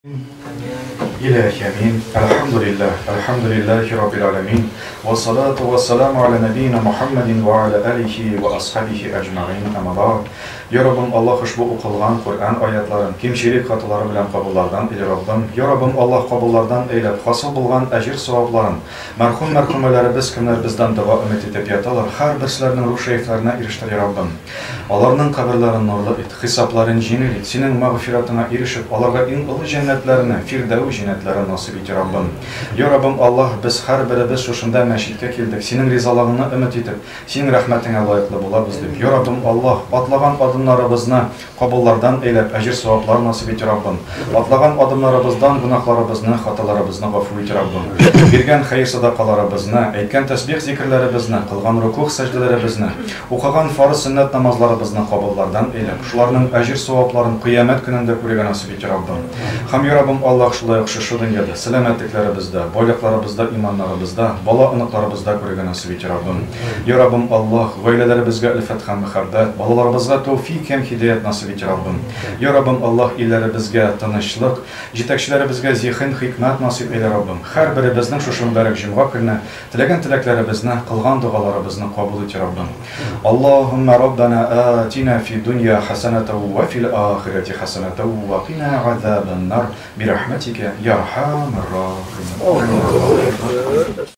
Илаһи амин. Әлхәмдүлилләһ, әлхәмдүлилләһи раббил аләмин. Вассалату вассаламу аля нәбиина Мухаммадин ва аля алихи ва асхабихи әҗмәгыйн. Әмма бәгъд. Я Раббым Аллаһ ошбу укылган Коръән аятларын кимчелек хаталары белән кабуллардан әйлә Раббым. Я Раббым Аллаһ кабуллардан әйләп хасил булган әҗер-савапларын мәрхүм мәрхүмәләребез кемнәр бездән дога өмет итеп яталар һәрберселәренең рух шәрифләренә ирештер Я Раббым. Аларның каберләрен нурлы ит, хисапларын җиңел ит, Синең мәгъфиратыңа ирешеп, аларга иң олы җәннәтләрне, Фирдәүс җәннәтләрен насыйп ит, йа Раббым. Йа Раббым Аллаһ, без һәрберебез шушында мәчеткә килдек, Синең ризалыгыңны өмет итеп, Синең рәхмәтеңә лаеклы булабыз дип. Йа Раббым Аллаһ, атлаган адымнарыбызны кабуллардан әйләп, әҗер-саваплар насыйп ит, йа Раббым. Атлаган адымнарыбыздан гөнаһларыбызны, хаталарыбызны гафу ит, Раббым. Биргән хәер-садакаларыбызны, әйткән тәсбих-зикерләребезне, кылган рокугъ-сәҗдәләребезне, укыган фарыз-сөннәт намазларыбызны кабуллардан әйләп, шуларның әҗер-савапларын Кыямәт көнендә күрергә насыйп ит, Раббым. Һәм, йа Раббым Аллаһ, шулай ук шушы дөньяда, сәламәтлекләребездә, байлыкларыбызда, иманнарыбызда, бала-оныкларыбызда күрергә насыйп ит, Раббым. Йа Раббым Аллаһ, гаиләләребезгә өлфәт һәм мәхәббәт, балаларыбызга тәүфик һәм һидаять насыйп ит, Раббым. Йа Раббым Аллаһ, илләребезгә тынычлык, җитәкчеләребезгә зиһен, хикмәт насыйп әйлә, Раббым. Һәрберебезнең шушы мөбарәк җомга көнне теләгән теләкләребезне, кылган догаларыбызны кабул ит, Раббым. Аллаһуммә Раббана атина фи дунья хәсәнәтәү вә фил ахирәти хәсәнәтәү вә кина газабән нар бирәхмәтикә йа архамәр рахимин.